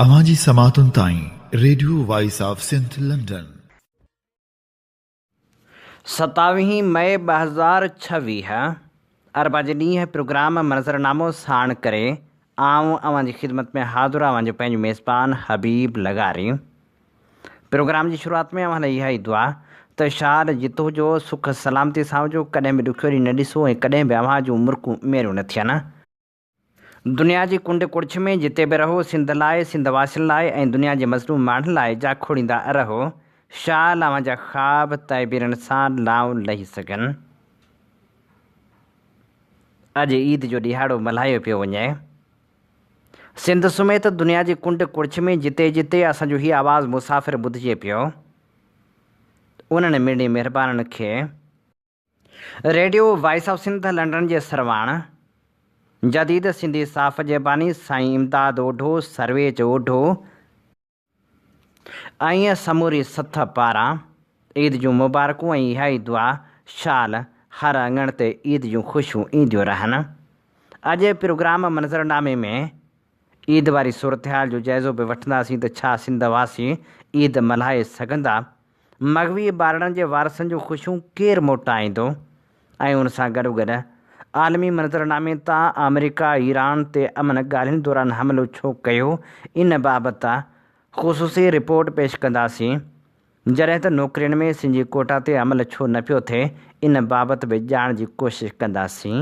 اوهان جي سماعتن تائين radio voice of Sindh London. ستاويهين مئي 2026 اربع جي ڏينهن پروگرام منظرنامو ساڻ ڪري آئون اوهان جي خدمت ۾ حاضر اوهان جو پنهنجو ميزبان حبيب لغاري. پروگرام جي شروعات ۾ اوهان لاء اها ئي دعا ته شال جت هجو سک سلامتي سان هجو ڪڏهن به ڏکيو ڏينهن نه ڏسو ۽ ڪڏهن به اوهان جون مرڪون ميريون نه ٿين. دنيا جي ڪنڊ ڪڙڇ ۾ جتي به رهو سنڌ لاء، سنڌ واسين لاء ۽ دنيا جي مظلوم ماڻهن لاء جاکوڙيندا رهو. شال اوهان جا خواب تعبيرن سان لائون لهي سگهن. اڄ عيد جو ڏهاڙو ملهايو پيو وڃي. سنڌ سميت دنيا جي ڪنڊ ڪڙڇ ۾ جتي جتي اسان جو هي آواز مسافر ٻڌجي پيو انهن مڙني مهربانن کي radio voice of Sindh London جي سرواڻ، جديد سنڌي صحافت جي باني سائين امداد اوڍو، سرويچ اوڍو ۽ سموري سٿ پاران عيد جون مبارڪون ۽ اها ئي دعا شال هر اڱڻ تي عيد جون خوشيون اينديون رهن. اڄ پروگرام منظرنامي ۾ عيد واري صورتحال جو جائزو به وٺنداسين ته ڇا سنڌ واسي عيد ملهائي سگهندا؟ مغوي ٻارڙن جي وارثن جون خوشيون ڪير موٽائيندو ۽ ان سان گڏوگڏ عالمي منظرنامي تان آمريڪا ايران تي امن ڳالهين دوران حملو ڇو ڪيو ان بابت خصوصي رپورٽ پيش ڪنداسين جڏهن ته نوڪرين ۾ سنڌي ڪوٽا تي عمل ڇو نه پيو ٿئي ان بابت به ڄاڻ جي ڪوشش ڪنداسين.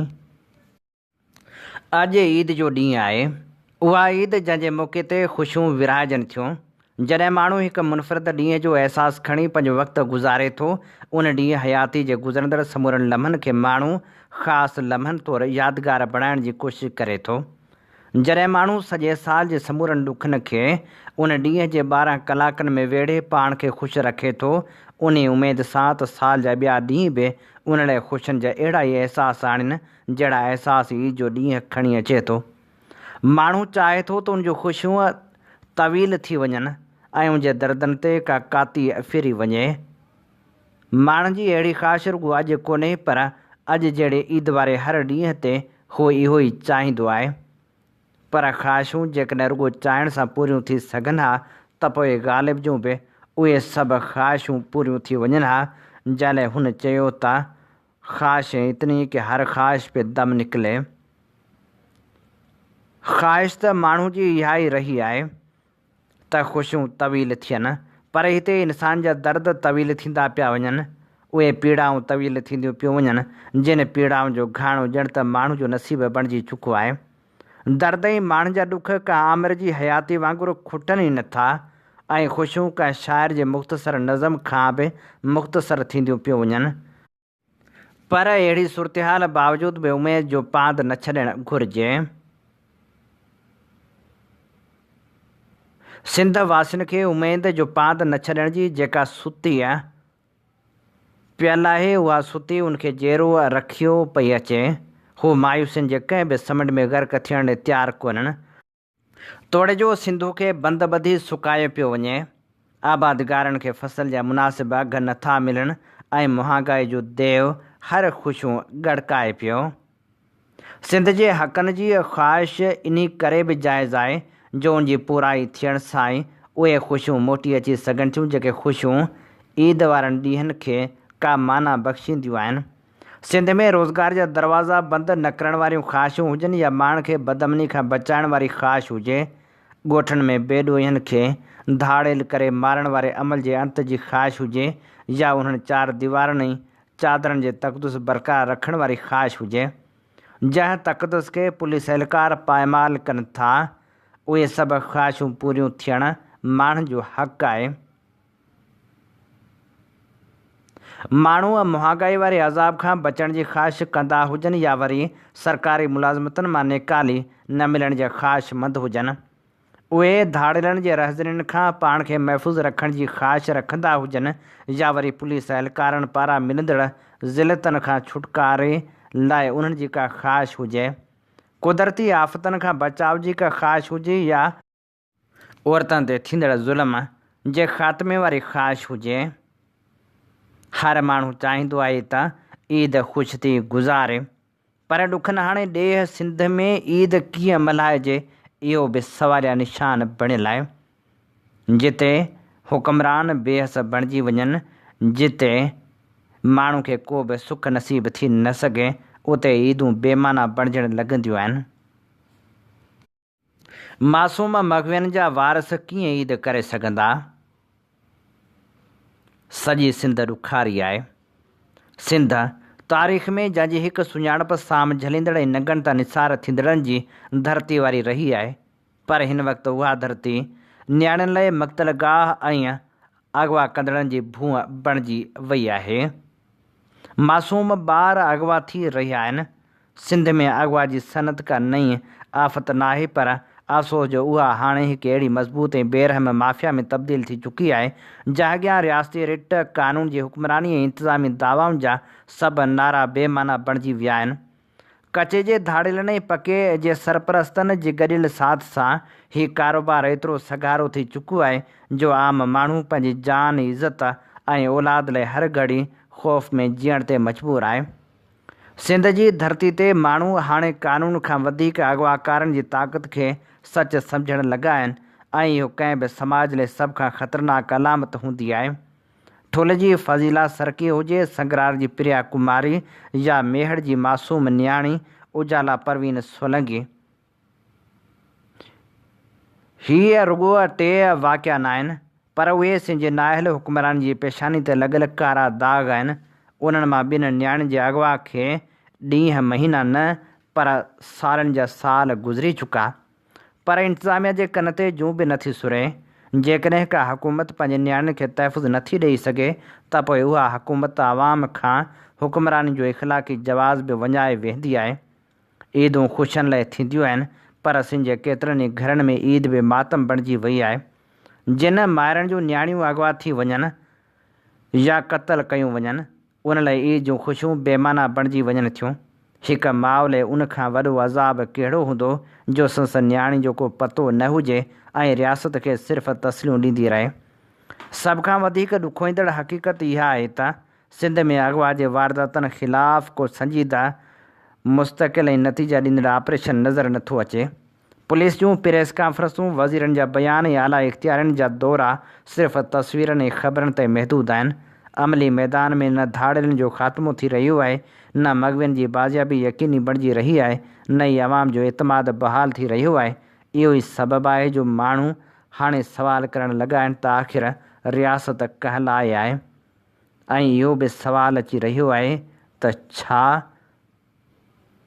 اڄ عيد جو ڏينهن آهي. اها عيد جنهن جي موقعي تي خوشيون ورهائجن ٿيون. جڏهن ماڻهو هڪ منفرد ڏينهن جو احساس کڻي پنهنجو وقت گذاري ٿو، ان ڏينهن حياتي جي گذرندڙ سمورن لمحن کي ماڻهو خاص لمحن طور يادگار بڻائڻ جي ڪوشش ڪري ٿو. جڏهن ماڻهو سڄي سال جي سمورن ڏکن کي ان ڏينهن جي 12 ڪلاڪن ۾ ويڙهي پاڻ کي خوش رکي ٿو، انهي اميد سان ته سال جا ٻيا ڏينهن به ان لاء خوشين جا اهڙا ئي احساس آڻين جهڙا احساس عيد جو ڏينهن کڻي اچي ٿو. ماڻهو چاهي ٿو ته ان جون خوشيون طويل ٿي وڃن ۽ ان جي دردن تي ڪا ڪاتي ڦري وڃي. ماڻهن جي اهڙي خواهش رڳو اڄ ڪونهي پر اڄ جهڙي عيد واري هر ڏينهن تي هو اهو ئي چاهيندو آهي. پر خواهشون جيڪڏهن رڳو چاهڻ سان پوريون ٿي سگهن ها ته پوء غالب جون به اهي سڀ خواهشون پوريون ٿي وڃن ها جنهن لاء هن چيو ته خواهش اتني ڪه هر خواهش پي دم نڪلي. خواهش ته ماڻهو جي اها ئي رهي آهي ته خوشيون طويل ٿين، پر هتي انسان جا درد طويل ٿيندا پيا وڃن، اهي پيڙائون طويل ٿينديون پيون وڃن، جن پيڙائن جو گهاڻو ڄڻ ته ماڻهو جو نصيب بڻجي چڪو آهي. درد ۽ ماڻهن جا ڏک ڪنهن آمر جي حياتي وانگر کٽن ئي نٿا ۽ خوشيون ڪنهن شاعر جي مختصر نظم کان به مختصر ٿينديون پيون وڃن. پر اهڙي صورتحال باوجود به اميد جو پاند نه ڇڏڻ گهرجي. سنڌ واسين کي اميد جو پاند نه ڇڏڻ جي جيڪا ستي پيل آهي، اها ستي ان کي جيئرو رکيو پئي اچي. هو مايوسين جي ڪنهن به سمنڊ ۾ غرق ٿيڻ لاء تيار ڪونهن. توڙي جو سنڌو کي بند ٻڌي سڪايو پيو وڃي، آبادگارن کي فصل جا مناسب اگهه نٿا ملن ۽ مهانگائي جو ديو هر خوشيون ڳڙڪائي پيو. سنڌ جي حقن جي خواهش انهي ڪري به جائز آهي جو ان جي پورائي ٿيڻ سان ئي اهي خوشيون موٽي اچي سگهن ٿيون جيڪي خوشيون عيد وارن ڏينهن کي ڪا معنيٰ بخشينديون آهن. سنڌ ۾ روزگار جا دروازا بند نه ڪرڻ واريون خواهشون هجن يا ماڻهن کي بدامني کان بچائڻ واري خواهش هجي، ڳوٺن ۾ بي ڏوهين کي ڌاڙيل ڪري مارڻ واري عمل جي انت جي خواهش هجي يا انهن چار ديوارن ۽ چادرن جي تقدس برقرار رکڻ واري خواهش هجي، جنهن تقدس کي پوليس اهلڪار پائمال ڪن ٿا، اهي سڀ خواهشون پوريون ٿيڻ ماڻهن جو حق آهي. ماڻهو مهانگائي واري عذاب کان بچڻ جي خواهش ڪندا هجن يا وري سرڪاري ملازمتن مان نيڪالي نه ملڻ جا خواهشمند هجن، اهي ڌاڙيلن جي رهزنين کان پاڻ کي محفوظ رکڻ جي خواهش رکندا هجن يا وري پوليس اهلڪارن پاران ملندڙ ذلتن کان ڇوٽڪاري لاء انهن جي ڪا خواهش هجي، قدرتي آفتن کان بچاء جي ڪا خواهش هجي يا عورتن تي ٿيندڙ ظلم جي خاتمي واري خواهش هجي. هر ماڻهو چاهيندو آهي ته عيد خوش ٿي گذاري. پر ڏکن هاڻي ڏيهه سنڌ ۾ عيد ڪيئن ملهائجي اهو به سواليا نشان بڻيل آهي. جتي حڪمران بي حس بڻجي وڃن، جتي ماڻهو کي ڪو به سک نصيب ٿي نه سگهي، اتي عيدون بي معنيٰ بڻجڻ لڳنديون آهن. معصوم مغوين جا وارث ڪيئن عيد ڪري سگهندا؟ سڄي سنڌ ڏکاري آهي. سنڌ تاريخ ۾ جنهن جي هڪ سڃاڻپ سام جهليندڙ ۽ ننگن تان نثار ٿيندڙن جي ڌرتي واري رهي آهي، پر هن وقت اها ڌرتي نياڻين لاء مقتل گاهه ۽ اغوا ڪندڙن جي ڀونء بڻجي وئي آهي. معصوم ٻار اغوا ٿي رهيا آهن. سنڌ ۾ اغوا جي صنعت ڪا نئين آفت ناهي پر افسوس جو اها هاڻي هڪ اهڙي مضبوط ۽ بي رحم مافيا ۾ تبديل ٿي چڪي آهي جنهن اڳيان رياستي رٽ، قانون جي حڪمراني ۽ انتظامي دعوائن جا سڀ نعرا بي معنيٰ بڻجي ويا آهن. ڪچي جي ڌاڙيلن ۽ پڪي جي سرپرستن جي گڏيل ساٿ سان هي ڪاروبار ايترو سگهارو ٿي چڪو آهي جو عام ماڻهو پنهنجي جان، عزت ۽ اولاد لاء هر گهڙي خوف ۾ جيئڻ تي مجبور آهي. سنڌ جي ڌرتي تي ماڻهو هاڻي قانون کان وڌيڪ اغواڪارن جي طاقت کي سچ سمجهڻ لڳا آهن ۽ اهو ڪنهن به سماج لاء سڀ کان خطرناڪ علامت هوندي آهي. ٺل جي فضيلا سرڪي هجي، سنگرار جي پريا ڪماري يا ميهڙ جي معصوم نياڻي اجالا پروين سولنگي. هي رڳو ٽي واقعا ناهن، پر اهي سنڌ جي نااهل حڪمرانن جي پيشاني تي لڳل ڪارا داغ آهن. انهن مان ٻن نياڻين جي اغوا کي ڏينهن مهينا نه پر سالن جا سال گذري چڪا. پر انتظاميا جي ڪن تي جون به نٿي سري. جيڪڏهن ڪا حڪومت پنهنجي نياڻين کي تحفظ نٿي ڏئي سگهي ته پوء اها حڪومت عوام کان حڪمراني جو اخلاقي جواز به وڃائي ويهندي آهي. عيدون خوشين لاء ٿينديون آهن پر سنڌ جي ڪيترن ئي گهرن ۾ عيد به ماتم بڻجي وئي آهي. جن مائرن جون نياڻيون اغوا ٿي وڃن يا قتل ڪيون وڃن ان لاء عيد جون خوشيون بي معنيٰ بڻجي وڃن ٿيون. هڪ ماء لاء ان کان وڏو عذاب ڪهڙو هوندو جو سندس نياڻي جو ڪو پتو نه هجي ۽ رياست کي صرف تسليون ڏيندي رهي. سڀ کان وڌيڪ ڏکوئيندڙ حقيقت اها آهي ته سنڌ ۾ اغوا جي وارداتن خلاف ڪو سنجيده، مستقل ۽ نتيجا ڏيندڙ آپريشن نظر نٿو اچي. پوليس جون پريس ڪانفرنسون، وزيرن جا بيان ۽ اعليٰ اختيارين جا دورا صرف تصويرن ۽ خبرن تائين محدود آهن. عملي ميدان ۾ نه ڌاڙيلن جو خاتمو ٿي رهيو آهي، نه مغوين جي بازيابي يقيني بڻجي رهي آهي، نه ئي عوام جو اعتماد بحال ٿي رهيو آهي. اهو ئي سبب آهي جو ماڻهو هاڻي سوال ڪرڻ لڳا آهن ته آخر رياست ڪنهن لاء آهي؟ ۽ اهو به سوال اچي رهيو آهي ته ڇا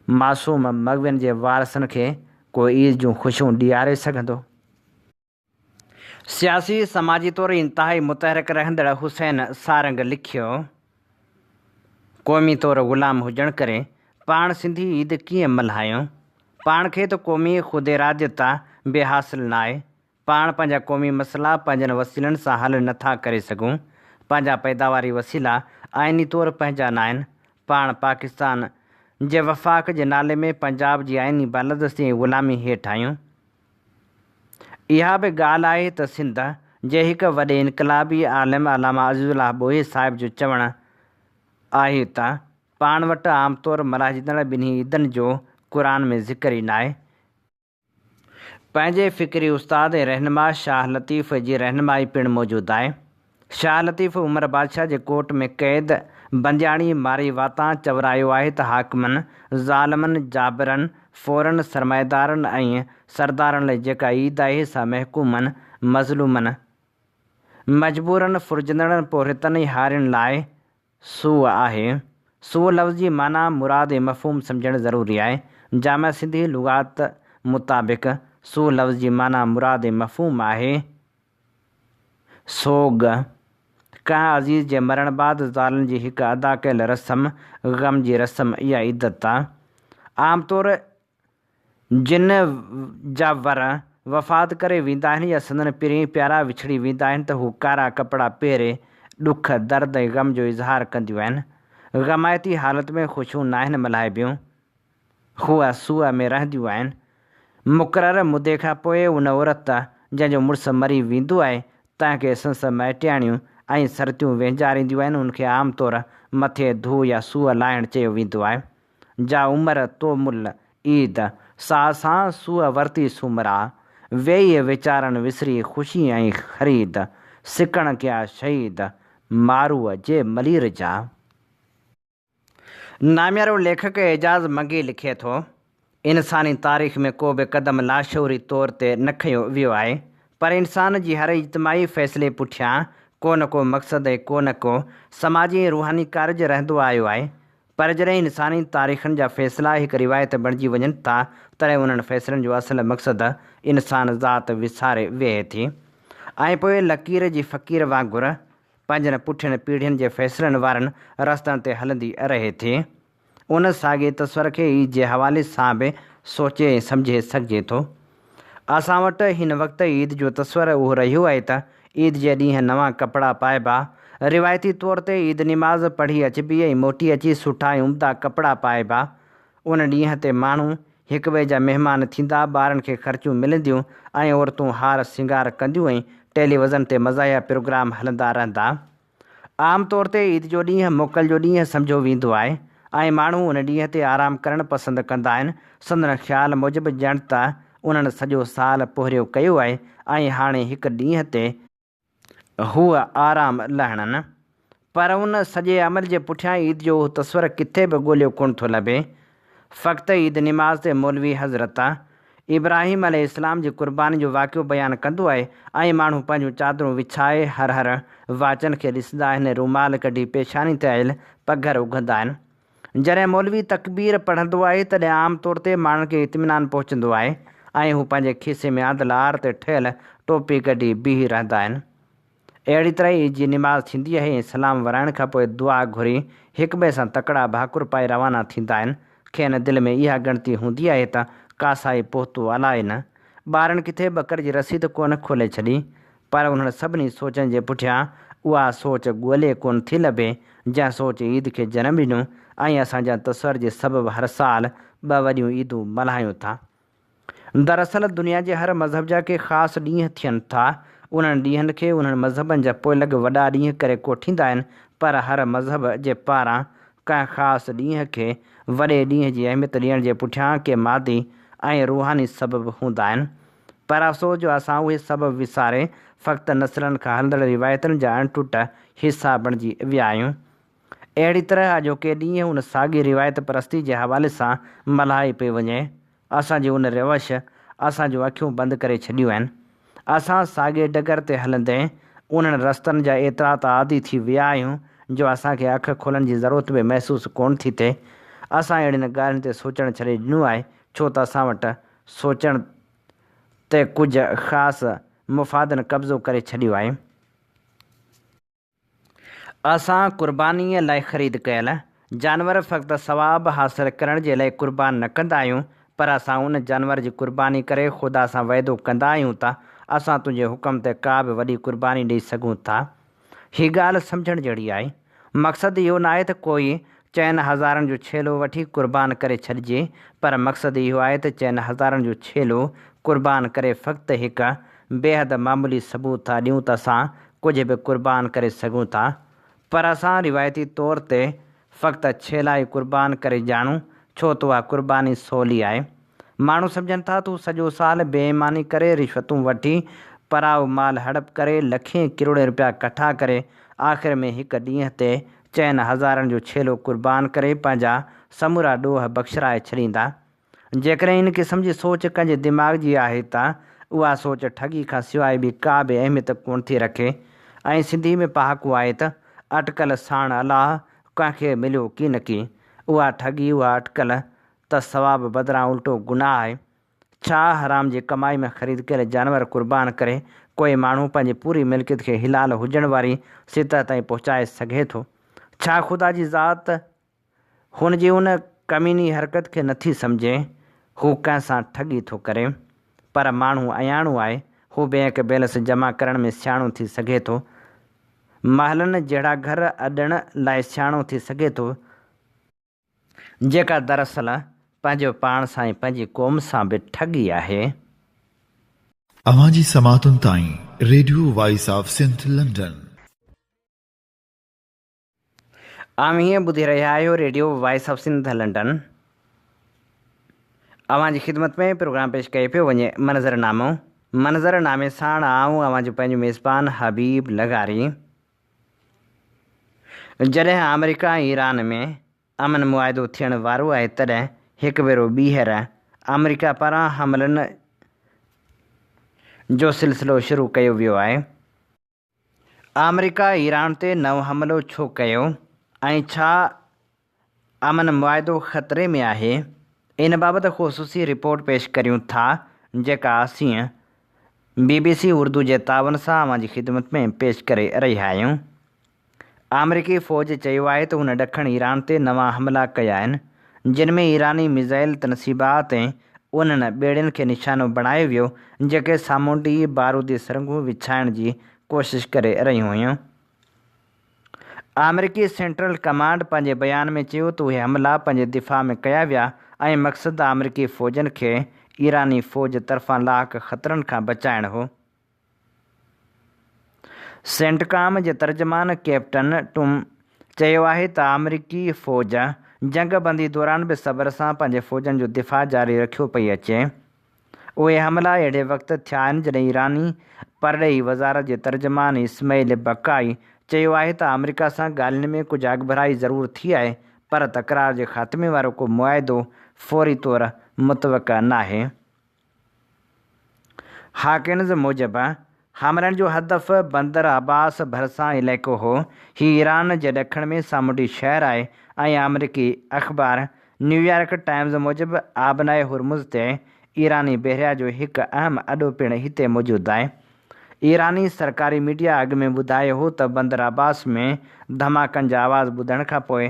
معصوم مغوين جي وارثن کي ڪو عيد جون خوشيون ڏياري سگهندو؟ سياسي سماجي طور انتهائي متحرڪ رهندڙ حسين سارنگ لکيو، قومي طور غلام هجڻ ڪري پاڻ سنڌي عيد ڪيئن ملهايون؟ پاڻ کي ته قومي خود اراديت به حاصل ناهي، پاڻ پنهنجا قومي مسئلا پنهنجن وسيلن سان حل نه ٿا ڪري سگهون، پنهنجا پيداواري وسيلا آئيني طور پنهنجا ناهن، پاڻ پاڪستان جي وفاق جي نالي ۾ پنجاب جي آئيني بالادستي ۽ غلامي هيٺ آهيون. اها به ڳالهه آهي ته سنڌ جي هڪ وڏي انقلابي عالم علامه عزيزالله ٻوهيي صاحب جو چوڻ آهي ته پاڻ وٽ عام طور ملهائجندڙ ٻنهي عيدن جو قرآن ۾ ذڪر ئي ناهي، پنهنجي فڪري استاد ۽ رهنما شاهه لطيف جي رهنمائي پڻ موجود آهي. شاهه لطيف عمر بادشاهه جي ڪوٽ ۾ قيد بندياڻي مارئي واتان چورايو آهي ته حاڪمن، ظالمن، جابرن، ڦورن، سرمائيدارن ۽ سردارن لاء جيڪا عيد آهي سا محڪومن، مظلومن، مجبورن، ڦرجندڙن، پورهيتن ۽ هارين لاء سوء آهي. سوء لفظ جي معنيٰ، مراد ۽ مفهوم سمجهڻ ضروري آهي. جامع سنڌي لغات مطابق سوء لفظ جي معنيٰ، مراد ۽ مفهوم آهي، سوڳ، ڪنهن عزيز جي مرڻ بعد زالن جي هڪ ادا ڪيل رسم، غم جي رسم يا عدت. عام طور جن جا ور وفات ڪري ويندا آهن يا سندن پرين پيارا وڇڙي ويندا آهن ته هو ڪارا ڪپڙا پهري ڏک، درد ۽ غم جو اظهار ڪنديون آهن. غمائتي حالت ۾ خوشيون ناهن ملهائبيون. هو سوء ۾ رهنديون آهن. مقرر مدي کان پوء ان عورت جنهن جو مڙس مري ويندو آهي تنهن کي سنس مائٽياڻيون ۽ سرتيون وهنجارينديون آهن ان کي عام طور مٿي ڌو يا سوء لاهڻ چيو ويندو آهي. جا عمر تو مل عيد، سا اسان سوء ورتي سومرا، ويئي ويچارن وسري خوشي ۽ خريد، سڪڻ ڪيا شهيد، ماروء جي ملير جا. ناميارو ليکڪ اعجاز منگي لکي ٿو، انساني تاريخ ۾ ڪو به قدم لاشعوري طور تي نه کنيو ويو آهي، پر انسان جي هر اجتماعي فيصلي پٺيان ڪو نه ڪو مقصد ۽ ڪو نه ڪو سماجي ۽ روحاني ڪارج رهندو آيو آهي. پر جڏهن انساني تاريخن جا فيصلا هڪ روايت بڻجي وڃن ٿا، تڏهن انهن فيصلن جو اصل مقصد انسان ذات وساري ويهي ٿي ۽ پوء لڪير جي فقير وانگر پنهنجن پٺين پيڙهين جي فيصلن وارن رستن تي هلندي رهي ٿي. ان ساڳئي تصور کي عيد جي حوالي سان به سوچي ۽ سمجهي سگهجي ٿو. اسان وٽ هن وقت عيد جو تصور اهو رهيو آهي ته عيد جي ڏينهن نوان ڪپڙا پائبا، روايتي طور تي عيد نماز پڙهي اچبي ۽ موٽي اچي سٺا ۽ عمدا ڪپڙا پائبا. ان ڏينهن تي ماڻهو هڪٻئي جا مهمان ٿيندا، ٻارن کي خرچيون ملنديون ۽ عورتون هار سينگار ڪنديون ۽ ٽيليوزن تي مزاحيه پروگرام هلندا رهندا. عام طور تي عيد جو ڏينهن موڪل جو ڏينهن سمجهيو ويندو آهي ۽ ماڻهو ان ڏينهن تي آرام ڪرڻ پسند ڪندا آهن. سندن خيال موجب ڄڻ ته انهن سڄو سال پورهيو ڪيو آهي ۽ هاڻي هڪ ڏينهن تي هو آرام لهڻن. پر ان سڄي عمل جي پٺيان عيد جو اهو تصور ڪٿي به ڳوليو ڪونه ٿو لڀي. فقط عيد نماز تي مولوي حضرت ابراهيم عليه السلام جي قرباني جو واقعو بيان ڪندو آهي ۽ ماڻهو پنهنجون چادرون وڇائي هر هر واچن کي ڏسندا آهن ۽ رومال ڪڍي پيشاني تي آيل پگهر اگهندا آهن. جڏهن مولوي تڪبير پڙهندو آهي تڏهن عام طور تي ماڻهن کي اطمينان پهچندو آهي ۽ هو پنهنجي کيسي ۾ آندل آر تي ٺهيل ٽوپي ڪڍي بيهي رهندا آهن. اهڙي طرح عيد جي نماز ٿيندي آهي ۽ سلام ورائڻ کانپوء دعا گهري هڪٻئي سان تڪڙا ڀاڪر پائي روانا ٿيندا آهن. کين دل ۾ اها ڳڻتي هوندي آهي ته ڪاسائي پهتو الائي نه. ٻارن ڪٿي ٻڪر جي رسيد ڪونه کولي ڇڏي. پر انهن سڀني سوچن جي پٺيان اها سوچ ڳولي ڪونه ٿي لڀي، جنهن سوچ عيد کي جنم ڏنو ۽ اسان جنهن تصور جي سبب هر سال ٻه وڏيون عيدون ملهايون ٿا. دراصل دنيا جي هر مذهب جا ڪي خاص ڏينهن ٿين ٿا. انهن ڏينهن کي انهن مذهبن جا پوئلڳ وڏا ڏينهن ڪري ڪوٺيندا آهن، پر هر مذهب جي پاران ڪنهن خاص ڏينهن کي وڏي ڏينهن جي اهميت ڏيڻ جي پٺيان ڪي مادي ۽ روحاني سبب هوندا آهن. پر افسوس جو اسان اهي سبب وساري فقط نسلن کان هلندڙ روايتن جا اڻٽٽ حصا بڻجي ويا آهيون. اهڙي طرح اڄوڪي ڏينهن ان ساڳي روايت پرستي جي حوالي سان ملهائي پئي وڃي. اسان جي ان روش اسان جون اکيون بند ڪري ڇڏيون آهن. اسان ساڳي ڊگر تي هلندي انهن رستن جا ايترا ته عادي ٿي ويا آهيون جو اسان کي اک کولڻ جي ضرورت به محسوس ڪونه ٿي ٿئي. اسان اهڙين ڳالهين تي سوچڻ ڇڏي ڏنو آهي ڇو ته اسان وٽ سوچڻ تي ڪجهه خاص مفادن قبضو ڪري ڇڏيو آهي. اسان قربانيء لاء خريد ڪيل جانور فقط ثواب حاصل ڪرڻ جي لاء قربان نه ڪندا آهيون، پر اسان ان جانور جي قرباني ڪري خدا سان وعدو ڪندا آهيون ته اسان تنهنجي حڪم تي ڪا به وڏي قرباني ڏئي سگهون ٿا. هي ڳالهه سمجهڻ جهڙي آهي. مقصد اهو ناهي ته ڪوئي چئن هزارن جو ڇيلو وٺي قربان ڪري ڇڏجي، پر مقصد اهو آهي ته چئن هزارن جو ڇيلو قربان ڪري فقط هڪ بيحد معمولي ثبوت ٿا ڏيون ته اسان ڪجهه به قربان ڪري سگهون ٿا. پر اسان روايتي طور تي فقط ڇيلا ئي قربان ڪري ڄاڻون، ڇو ته اها قرباني سولي آهي. ماڻهو سمجهن ٿا ته هو سڄو سال بي ايماني ڪري، رشوتون وٺي، پرائو مال هڙپ ڪري، لکين ڪروڙين رپيا ڪٺا ڪري، آخر ۾ هڪ ڏينهن تي چئن هزارن جو ڇيلو قربان ڪري پنهنجا سمورا ڏوهه بخشرائي ڇڏيندا. جيڪڏهن ان قسم جي سوچ ڪنهن جي دماغ جي آهي ته اها سوچ ٺڳي کان سواء ٻي ڪا به اهميت ڪونه ٿي رکي ۽ سنڌي ۾ پهاڪو آهي ته اٽڪل ساڻ الله ڪنهن کي مليو ڪينڪي. اها ٺڳي، اها اٽڪل ته ثواب بدران الٽو گناهه آهي. ڇا حرام جي ڪمائي ۾ خريد ڪيل جانور قربان ڪري ڪوئي ماڻهو پنهنجي پوري ملڪيت کي حلال هجڻ واري سطح تائين پهچائي سگهي ٿو؟ ڇا خدا جي ذات هن جي ان ڪميني حرڪت کي نٿي سمجهي؟ هو ڪنهن سان ٺڳي ٿو ڪري؟ پر ماڻهو اياڻو آهي، هو بينڪ بيلنس جمع ڪرڻ ۾ سياڻو ٿي سگهي ٿو. محلن جهڙا گهر اڏڻ لاء سياڻو ٿي سگهي ٿو. جيڪا دراصل پنهنجو پاڻ سان ۽ پنهنجي قوم سان به ٺڳي آهي. اوهان جي سماعتن تائين radio voice of Sindh London. اوهين ٻڌي رهيا آهيو radio voice of Sindh London. اوهان جي خدمت ۾ پروگرام پيش ڪيو پيو وڃي منظر نامو. منظر نامي ساڻ آئون اوهان جو پنهنجو ميزبان حبيب لغاري. جڏهن آمريڪا ۽ ايران ۾ امن معاهدو ٿيڻ وارو آهي تڏهن هڪ ڀيرو ٻيهر آمريڪا پاران حملن جو سلسلو شروع ڪيو ويو آهي. آمريڪا ايران تي نئون حملو ڇو ڪيو ۽ ڇا امن معاهدو خطري ۾ آهي؟ ان بابت خصوصي رپورٽ پيش ڪريون ٿا جيڪا اسين بي بي سي اردو جي تعاون سان اوهان جي خدمت ۾ پيش ڪري رهيا آهيون. آمريڪي فوج چيو آهي ته هن ڏکڻ ايران تي نوان حملا ڪيا آهن، جن ۾ ايراني ميزائل تنصيبات ۽ انهن ٻيڙين کي نشانو بڻايو ويو، جيڪي سامونڊي بارودي سرنگهون وڇائڻ جي ڪوشش ڪري رهيون هيون. آمريڪي سينٽرل ڪمانڊ پنهنجي بيان ۾ چيو ته اهي حملا پنهنجي دفاع ۾ ڪيا ويا ۽ مقصد آمريڪي فوجن کي ايراني فوج طرفان لاحق خطرن کان بچائڻ هو. سينٽڪام جي ترجمان ڪيپٽن ٽم چيو آهي ته آمريڪي فوج جنگ بندي دوران به صبر سان پنهنجي فوجن جو دفاع جاري رکيو پئي اچي. اهي حملا اهڙي وقت ٿيا آهن جڏهن ايراني پرڏيهي وزارت جي ترجمان اسماعيل بقائي چيو آهي ته آمريڪا سان ڳالهين ۾ ڪجهه اڳڀرائي ضرور ٿي آهي پر تڪرار جي خاتمي وارو ڪو معاهدو فوري طور متوقع ناهي. هاڪنز موجب، حملن جو هدف بندر عباس ڀرسان علائقو هو. هي ايران جي ڏکڻ ۾ سامونڊي شهر آهي ۽ آمريڪي اخبار نيويارڪ ٽائمز موجب آبنائي هرمز تي ايراني بحريه جو هڪ اهم اڏو پڻ هتي موجود آهي. ايراني سرڪاري ميڊيا اڳ ۾ ٻڌايو هو ته بندر عباس ۾ ڌماڪن جا آواز ٻڌڻ کانپوء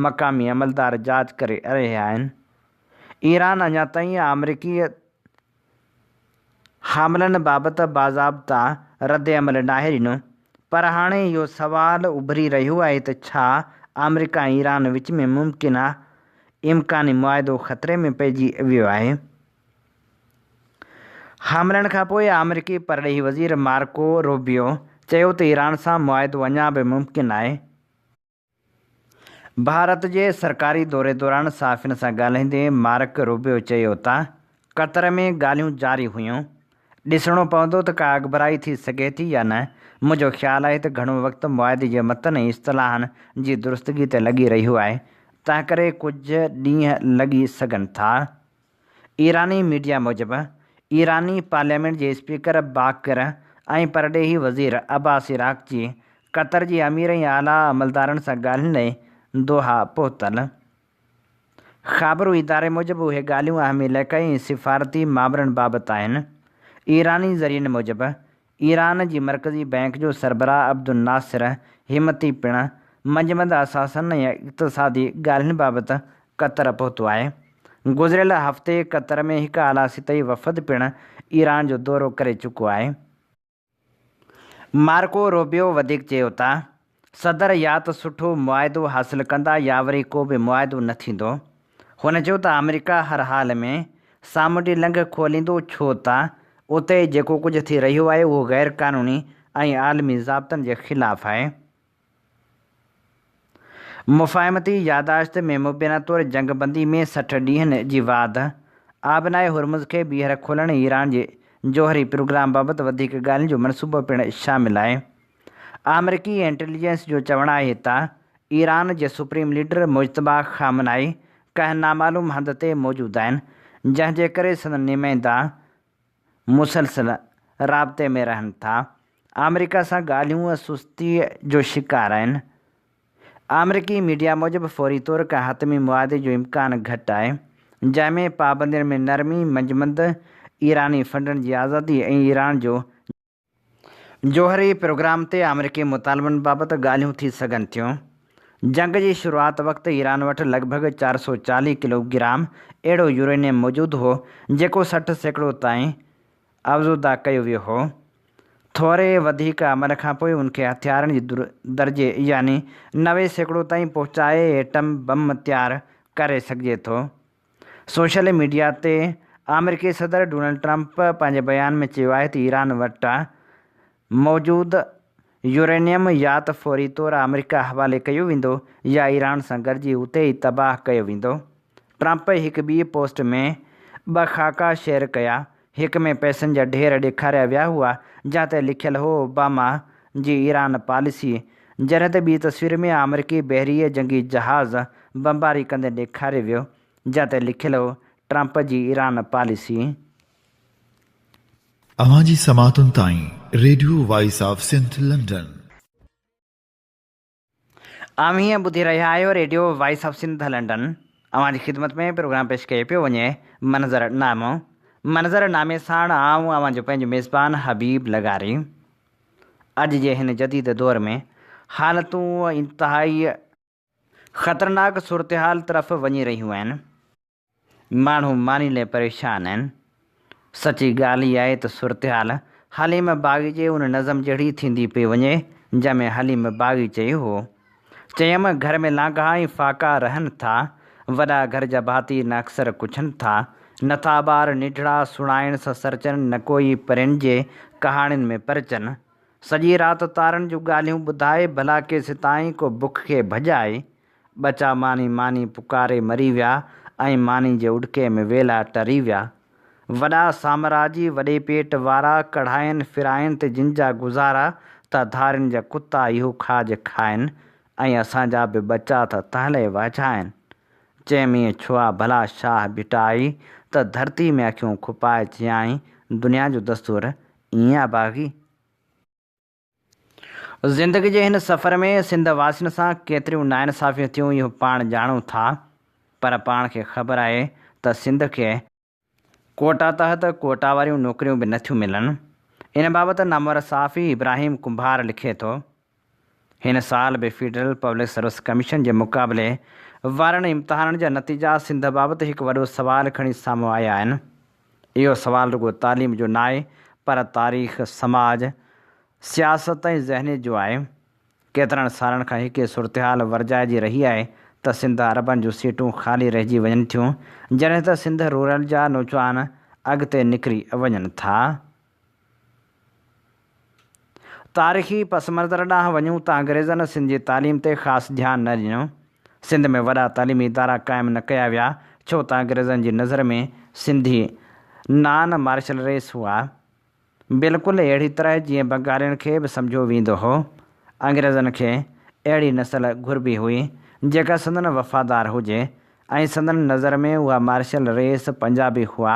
مقامي عملدار جاچ ڪري رهيا آهن. ايران اڃا تائين آمريڪي حملن بابت باضابطا ردعمل ناهي ڏنو، پر هاڻي اهو سوال اڀري رهيو آهي ته ڇا آمريڪا ۽ ايران وچ ۾ ممڪنه امڪاني معاهدو خطري ۾ پئجي ويو آهي؟ حملن کانپوء آمريڪي پرڏيهي وزير مارڪو روبيو چيو ته ايران سان معاهدو اڃا به ممڪن آهي. ڀارت جي سرڪاري دوري دوران صحافين سان ڳالهائيندي مارڪ روبيو چيو ته قطر ۾ ڳالهيون جاري هيون، ڏسڻو پوندو ته ڪا اڳڀرائي ٿي سگهي ٿي يا نه، منهنجو خيال آهي ته گهڻو وقت معاهدي جي متن ۽ اصطلاحن جي درستگي تي لڳي رهيو آهي، تنهنڪري ڪجهه ڏينهن لڳي سگهن ٿا. ايراني ميڊيا موجب، ايراني پارليامينٽ جي اسپيڪر باقر ۽ پرڏيهي وزير عباس عراقچي قطر جي امير ۽ اعليٰ عملدارن سان ڳالهين لاء دوحا پهتل. خابرو اداري موجب اهي ڳالهيون اهم علائقائي ۽ سفارتي مامرن بابت آهن. ايراني ذريعن موجب، ايران جي مرڪزي بئنڪ جو سربراهه عبدالناصر همتي پڻ منجمند اثاثن ۽ اقتصادي ڳالهين بابت قطر پهتو آهي. گذريل هفتي قطر ۾ هڪ اعليٰ سطحي وفد پڻ ايران جو دورو ڪري چڪو آهي. مارڪو روبيو وڌيڪ چيو ته صدر يا ته سٺو معاهدو حاصل ڪندا يا وري ڪو به معاهدو نه ٿيندو. هن چيو ته آمريڪا هر حال ۾ سامونڊي لنگهه کوليندو ڇو ته اتي جيڪو ڪجهه ٿي رهيو آهي اهو غير قانوني ۽ عالمي ضابطن جي خلاف آهي. مفاهمتي ياداشت ۾ مبينا طور جنگ بندي ۾ 60 ڏينهن جي واڌ، آبنائي هرمز کي ٻيهر کولڻ ۽ ايران جي جوهري پروگرام بابت وڌيڪ ڳالهين جو منصوبو پڻ شامل آهي. آمريڪي انٽيليجنس جو چوڻ آهي ته ايران جي سپريم ليڊر مجتبيٰ خامنائي ڪنهن نامعلوم هنڌ تي موجود آهن، جنهن جي ڪري سندن نمائندا مسلسل رابطي ۾ رهن ٿا. آمريڪا سان ڳالهيون سستي جو شڪار آهن. آمريڪي ميڊيا موجب فوري طور ڪنهن حتمي معاهدي جو امڪان گهٽ آهي، جنهن ۾ پابندين ۾ نرمي، منجمند، ايراني فنڊن جي آزادي ۽ ايران جو جوهري پروگرام تي آمريڪي مطالبن بابت ڳالهيون ٿي سگهن ٿيون. جنگ جي شروعات وقت ايران وٽ لڳ ڀڳ 440 ڪلو گرام اهڙو يورينيم موجود هو، جيڪو 60% تائين افزوده ڪيو ويو هو. ٿوري وڌيڪ عمل کانپوء ان کي هٿيارن جي درجي يعني 90% تائين پهچائي ايٽم بم تيار ڪري سگهجي ٿو. سوشل ميڊيا تي آمريڪي صدر ڊونلڊ ٽرمپ پنهنجي بيان ۾ چيو آهي ته ايران وٽ موجود يورينيم يا ته فوري طور آمريڪا حوالي ڪيو ويندو يا ايران سان گڏجي اتي ئي تباهه ڪيو ويندو. ٽرمپ هڪ ٻي پوسٽ ۾ ٻه خاڪا شيئر ڪيا. هڪ ۾ پئسن جا ڍير ڏيکاريا ويا هئا، جنهن تي لکيل هو اوباما جي ايران پاليسي، جڏهن ته ٻي تصوير ۾ آمريڪي بحريه جنگي جهاز بمباري ڪندي ڏيکاريو ويو، جنهن تي لکيل هو ٽرمپ جي ايران پاليسي. اوهان جي سماعتن تائين radio voice of Sindh London. اوهين ٻڌي رهيا آهيو radio voice of Sindh London. اوهان جي خدمت ۾ پروگرام پيش ڪيو پيو وڃي منظر نامو. منظر نامي ساڻ آئون اوهان جو پنهنجو ميزبان حبيب لغاري. اڄ جي هن جديد دور ۾ حالتون انتهائي خطرناڪ صورتحال طرف وڃي رهيون آهن. ماڻهو ماني لئه پريشان آهن. سچي ڳالهه اها آهي ته صورتحال حليم باغي جي ان نظم جهڙي ٿيندي پئي وڃي، جنهن ۾ حليم باغي چيو هو. چيم، گهر ۾ لانگها ۽ فاقا رهن ٿا، وڏا گهر جا ڀاتي نه اڪثر ڪڇن ٿا، نه ٿا ٻار ننڍڙا سڻائڻ سان سرچن، نه ڪوئي پرين جي ڪهاڻين ۾ پرچن. سڄي رات تارن جون ڳالهيون ٻڌائي، ڀلا ڪيسيتائين ڪو بک کي ڀڄائي. ٻچا ماني ماني پڪاري مري ويا ۽ ماني جي اڏڪي ۾ ويلا ٽري ويا. وڏا سامراجي وڏي پيٽ وارا ڪڙهائين ڦرائين تي جن جا گذارا ته ڌارين جا ڪتا اهو کاڄ کائن ۽ اسان جا به ٻچا ته تهلي وهجائن. چيم ائين ڇو آ ڀلا شاهه ڀٽائي ته ڌرتي ۾ اکيون کپائي چيائين دنيا جو دستور ائين آ باغي. زندگي جي هن سفر ۾ سنڌ واسين سان ڪيتريون ناانصافيون ٿيون اهو پاڻ ڄاڻون ٿا پر پاڻ کي خبر آهي ته سنڌ کي ڪوٽا تحت ڪوٽا واريون نوڪريون به نٿيون ملن. ان بابت نامور صحافي ابراهيم ڪنڀار لکي ٿو، هن سال به فيڊرل پبلڪ سروس ڪميشن جي مقابلي وارن امتحانن جا نتيجا سنڌ بابت هڪ وڏو سوال کڻي سامهون آيا آهن. اهو سوال رڳو تعليم جو ناهي پر تاريخ، سماج، سياست ۽ ذهنيت جو آهي. ڪيترن سالن کان هڪ ئي صورتحال ورجائجي رهي آهي ته سنڌ اربن جون سيٽون خالي رهجي وڃن ٿيون، جڏهن ته سنڌ رورل جا نوجوان اڳتي نڪري وڃن ٿا. تاريخي پس منظر ڏانهن وڃون ته انگريزن سنڌ جي تعليم تي خاص ڌيان نه ڏنو. سنڌ ۾ وڏا تعليمي ادارا قائم نه ڪيا ويا، ڇو ته انگريزن جي نظر ۾ سنڌي نان مارشل ريس هئا. بلڪل اهڙي طرح جيئن بنگالين کي به سمجهيو ويندو هو. انگريزن کي اهڙي نسل گهربي هئي، جيڪا سندن وفادار هجي ۽ سندن نظر ۾ اها مارشل ريس پنجابي هئا،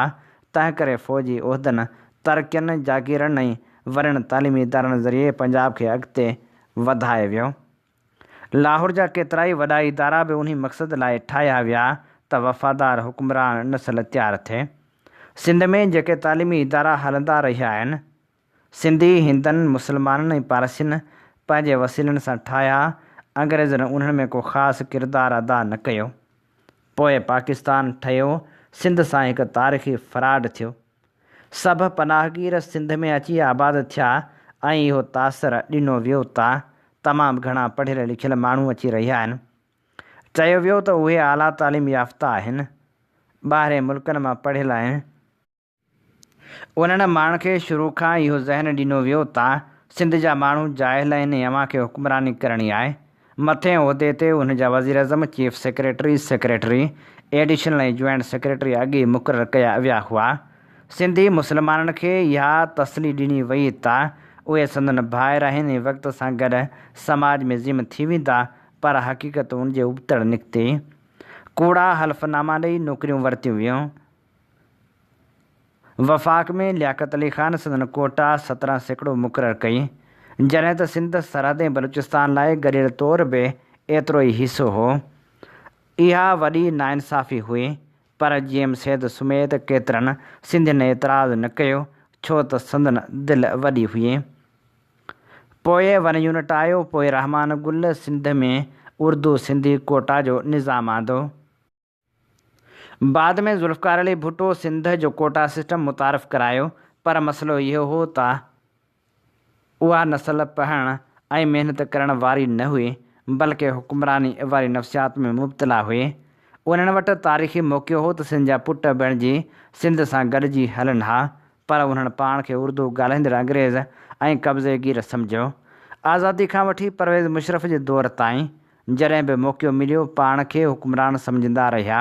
تنهنڪري فوجي عهدن، ترقين، جاگيرن ۽ وڏن تعليمي ادارن ذريعي پنجاب کي اڳتي وڌايو ويو. لاهور جا ڪيترائي وڏا ادارا به انهي مقصد لاء ٺاهيا ويا ته وفادار حڪمران نسل تيار ٿئي. سنڌ ۾ جيڪي تعليمي ادارا هلندا رهيا آهن، سنڌي هندن، مسلمانن ۽ پارسين پنهنجي وسيلن سان ٺاهيا، انگريزن انهن ۾ ڪو خاص ڪردار ادا نه ڪيو. پوء پاڪستان ٺهيو، سنڌ سان هڪ تاريخي فراڊ ٿيو. سڀ پناهگير سنڌ ۾ اچي آباد ٿيا ۽ اهو تاثر ڏنو ويو ته تمام گهڻا پڙهيل لکيل ماڻهو اچي رهيا آهن. چيو ويو ته اهي اعليٰ تعليم يافته آهن، ٻاهرين ملڪن مان پڙهيل آهن. انهن ماڻهن کي شروع کان اهو ذهن ڏنو ويو ته سنڌ جا ماڻهو جاهل آهن ۽ اوهان کي حڪمراني ڪرڻي آهي. مٿئين عهدي تي انهن جا وزيراعظم، chief secretary, secretary, additional ۽ joint secretary اڳ ئي مقرر ڪيا ويا هئا. سنڌي مسلمانن کي اها تسلي ڏني وئي ته اهي سندن ڀائر آهن ۽ وقت سان گڏ سماج ۾ ضم ٿي ويندا پر حقيقت ان جي ابتڙ نڪتي. ڪوڙا حلف ناما ڏئي نوڪريون ورتيون ويون. وفاق ۾ لياقت علي خان سندن ڪوٽا 17% مقرر ڪئي، جڏهن ته سنڌ، سرحد ۽ بلوچستان لاء گڏيل طور به ايترو ئي حصو هو. اها وڏي ناانصافي هئي، پر جي ايم سيد سميت ڪيترن سنڌين اعتراض نه ڪيو، ڇو ته سندن دل وڏي هئي. پوء ون يونٽ آيو، پوء رحمان گل سنڌ ۾ اردو سنڌي ڪوٽا جو نظام آندو. بعد ۾ ذوالفقار علي ڀٽو سنڌ جو ڪوٽا سسٽم متعارف ڪرايو پر مسئلو اهو هو ته اها نسل پڙهڻ ۽ محنت ڪرڻ واري نه هئي بلڪه حڪمراني واري نفسيات ۾ مبتلا هئي. انهن وٽ تاريخي موقعو هو ته سنڌ جا پٽ بڻجي سنڌ سان گڏجي هلن ها پر انهن پاڻ کي اردو ڳالهائيندڙ انگريز ۽ قبضي گير سمجهيو. آزادي کان وٺي پرويز مشرف جي دور تائين جڏهن به موقعو مليو پاڻ کي حڪمران سمجهندا رهيا.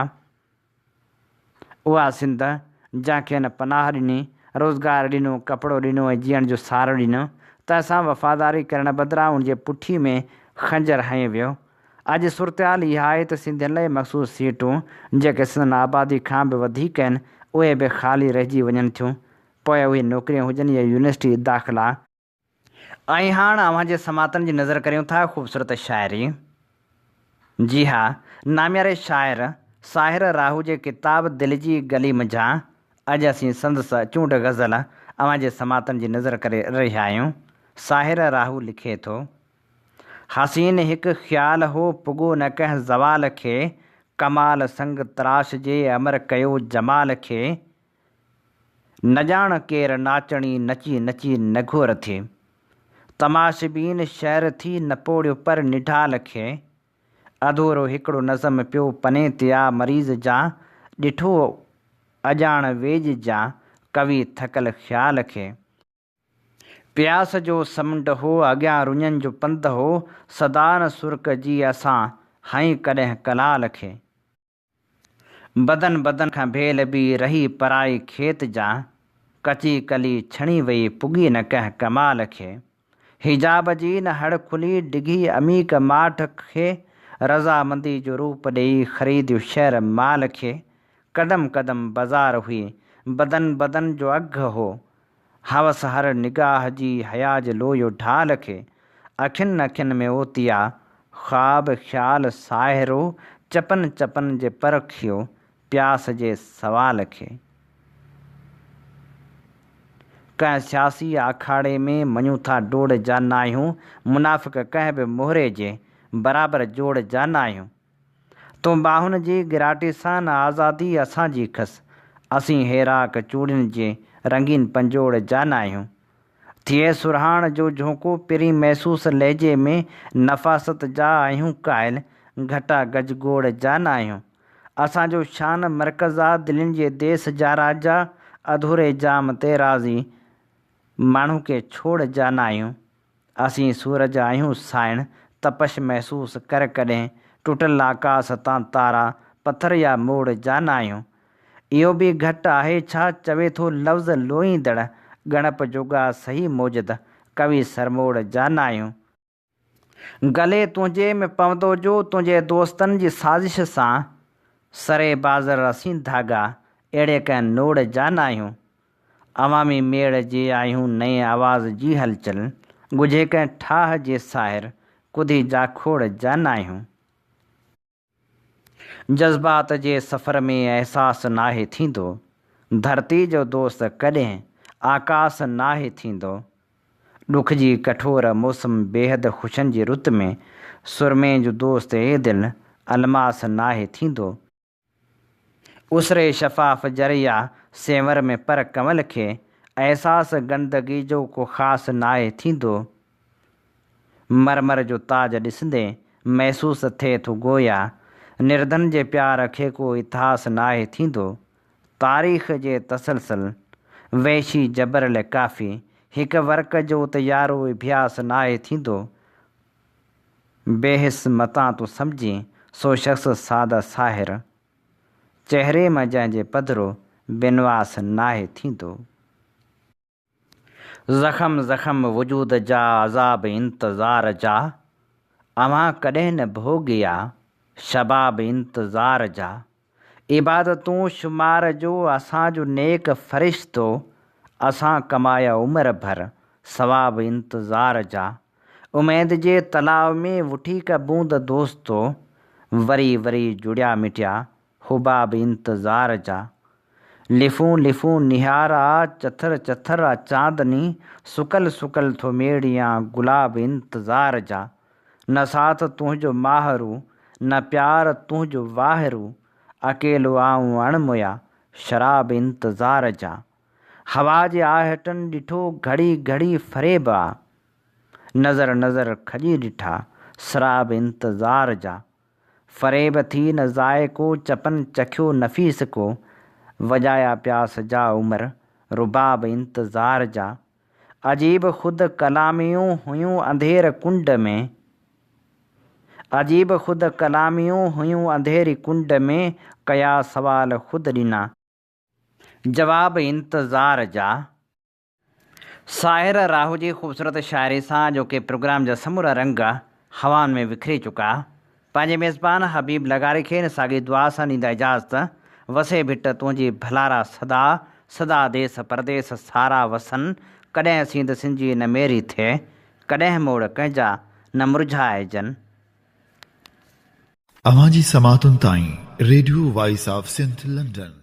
اها سنڌ جنهن کي هن پناهه ڏني، روزگار ڏنو، ڪپڙو ڏنو ۽ جيئڻ جو سهارو ڏنو، تنهن سان وفاداري ڪرڻ بدران ان جي پٺي ۾ خنجر هنيو ويو. اڄ صورتحال اها آهي ته سنڌين لاء مخصوص سيٽون، جيڪي سندن آبادي کان به وڌيڪ آهن، اهي به خالي رهجي وڃن ٿيون، پوء اهي نوڪريون هجن يا يونيورسٽي داخلا. ۽ هاڻ اوهان جي سماعتن جي نظر ڪريون ٿا خوبصورت شاعري. جي ها، نامياري شاعر ساحر راهو جي ڪتاب دل جي گلي منجهان اڄ اسين سندس چونڊ غزل اوهان جي سماعتن جي نظر ڪري رهيا آهيون. ساحر راهو لکي ٿو. حسين هڪ خيال هو پڳو نه ڪنهن زوال کي، ڪمال سنگ تراش جي امر ڪيو جمال کي. نه ڄاڻ ڪير ناچڻي نچي نچي نگهور ٿي. تماشبين شعر ٿي نپوڙيو پر نڍال کي. اڌورو هڪڙو نظم پيو پني تي آ مريض جان ڏٺو اڄاڻ ويڄ جان ڪوي ٿڪل خيال کي. پياس جو سمنڊ هو اڳيان رڃن جو پنڌ هو سدا نه سرڪ جي اسان هنئين ڪڏهن ڪلال کي. بدن بدن کان ڀيل به رهي پرائي کيت جان، ڪچي ڪلي ڇڻي وئي پڳي نه ڪنهن ڪمال کي. حجاب جي نه هڙ کلي ڊگهي عميق ماٺ کي، رضامندي جو روپ ڏيئي خريديو شهر مال کي. قدم قدم بازار هئي، بدن بدن جو اگهه هو، هوس هر نگاهه جي حيا جي لويو ڍال کي، اکين اکين ۾ اوتيا، خواب خيال ساهرو، چپن چپن جي پرکيو، پياس جي سوال کي. ڪنهن سياسي آکاڙي ۾ مڃون ٿا ڊوڙ جا ناهيون، منافق ڪنهن به مهري جي، برابر جوڙ جا ناهيون. تون ٻانهن جي ڳراٽي سان نه آزادي اسان جي کس، اسين هيراڪ چوڙين جي رنگين پنجوڙ جا ناهيون. ٿئي سرهاڻ جو جهونڪو پرين محسوس لهجي ۾ نفاست جا آهيون قائل، گهٽا گجگوڙ جا ناهيون. اسان جو شان مرڪز آ دلين جي ديس جا راجا، اڌوري جام تي راضي ماڻهو ڪي ڇوڙ جا ناهيون. اسين سورج آهيون سائڻ، تپش محسوس ڪر ڪڏهن، ٽٽل آڪاس تان تارا، پٿر يا موڙ جا ناهيون. اهو به گهٽ آهي ڇا، چوي ٿو لفظ لوئيندڙ، ڳڻپ جوڳا سهي موجد، ڪوي سرموڙ جا ناهيون. گلي تنهنجي ۾ پوندو جو، تنهنجي دوستن جي سازش سان، سري بازر اسين ڌاڳا، اهڙي ڪنهن نوڙ جا ناهيون. عوامي ميڙ جي آهيون نئين آواز جي هلچل، ڳجهي ڪنهن ٺاهه جي ساحر، ڪڌي جاکوڙ جا ناهيون. جذبات جي سفر ۾ احساس ناهي ٿيندو، ڌرتي جو دوست ڪڏهن آڪاس ناهي ٿيندو. ڏک جي ڪٺور موسم بيحد خوشين جي رت ۾، سرمي جو دوست اي دل، الماس ناهي ٿيندو. اسري شفاف ذريعا سينور ۾ پر ڪنول کي احساس گندگي جو ڪو خاص ناهي ٿيندو. مرمر جو تاج ڏسندي محسوس ٿئي ٿو گويا نرڌن جي پيار کي ڪو اتهاس ناهي ٿيندو. تاريخ جي تسلسل وحشي جبر لئه ڪافي هڪ ورق جو ته يارو اڀياس ناهي ٿيندو. بي حس متان تون سمجهين، سو شخص ساده ساحر. چهري مان جنهن جي پڌرو، بنواس ناهي ٿيندو. زخم زخم وجود جا، عذاب انتظار جا. اوهان ڪڏهن نه ڀوڳيا، شباب انتظار جا. عبادتون شمار جو اسان جو نيڪ فرشتو اسان ڪمايا عمر ڀر ثواب انتظار جا اميد جي تلاء ۾ وٺي ڪا بوند دوستو وري وري جڙيا مٽيا حباب انتظار جا لفون لفون نهار آ چٿر چٿر آ چاندني سڪل سڪل ٿو ميڙيان گلاب انتظار جا نه ساٿ تنهنجو ماهرو، نه پيار تنهنجو واهرو، اڪيلو آئون اڻ مويا، شراب انتظار جا. هوا جي آهٽن ڏٺو، گهڙي گهڙي فريب آ. نظر نظر کڄي ڏٺا، سراب انتظار جا. فريب ٿي نه ذائقو، چپن چکيو نفيس ڪو، وڄايا پياس جا عمر، رباب انتظار جا. عجيب خود ڪلاميون هيون انڌير ڪنڊ ۾. عجيب خود ڪلاميون هيون انڌيري ڪنڊ ۾، ڪيا سوال خود ڏنا. جواب انتظار جا. ساحر راهو جي خوبصورت شاعري سان اڄوڪي پروگرام جا سمورا رنگ هوائن ۾ وکري چڪا. پنهنجي ميزبان حبيب لغاري کي ان ساڳي دعا سان ڏيندا اجازت، وسي ڀٽ تنهنجي ڀلارا سدا، سدا ديس پرديس سارا وسن، ڪڏهن سينڌ سنجي نه ميري ٿئي، ڪڏهن موڙ ڪنهن جا نه مرجهائجن. اوهان جي سماعتن تائين radio voice of Sindh London.